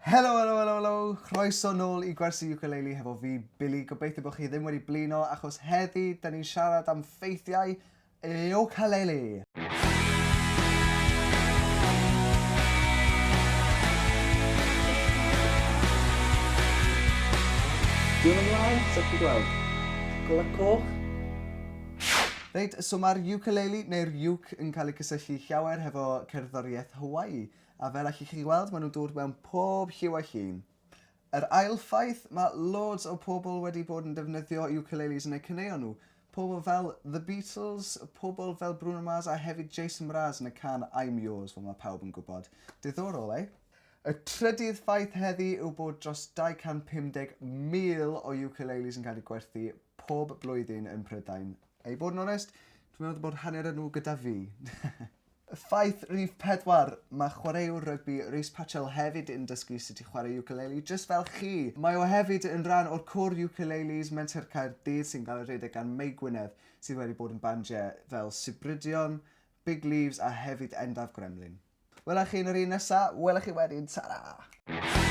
Helo, helo, helo, helo! Croeso nôl i Gwersi Ukulele hefo fi, Billy. Gobeithio bod chi ddim wedi blino, achos heddi, da ni'n siarad am ffeithiau ukulele! Dwi'n ymlaen, sut ti'n gweld? Golau coch? Reit, so mae'r ukulele neu'r uke yn cael ei cysylltu llawer hefo cerddoriaeth Hawaii. A fel allwch chi weld, maen nhw'n dod mewn pob lliw a llun. Yr ail ffaith, mae loads o pobl wedi bod yn defnyddio ukuleles yn eu caneuon nhw. Pobl fel The Beatles, pobl fel Bruno Mars a hefyd Jason Mraz yn y cân I'm Yours, fel mae pawb yn gwybod. Diddorol, eh? Y trydydd ffaith heddi yw bod dros 250,000 o ukuleles yn cael eu gwerthu pob blwyddyn yn Prydain. A i bod yn onest, dwi'n meddwl bod hanner yn nhw gyda fi. Ffaith rhif 4, Mae chwaraewr rygbi Rhys Patchell hefyd yn dysgu sut i chwarae ukulele, jyst fel chi! Mae o hefyd yn rhan o'r côr ukuleles Menter Caerdydd sy'n cael ei rhedeg gan Mei Gwynedd, sydd wedi bod yn bandiau fel Sibrydion, Big Leaves a hefyd Endaf Gremlin. Wela chi yn yr un nesa, wela chi wedyn, tara!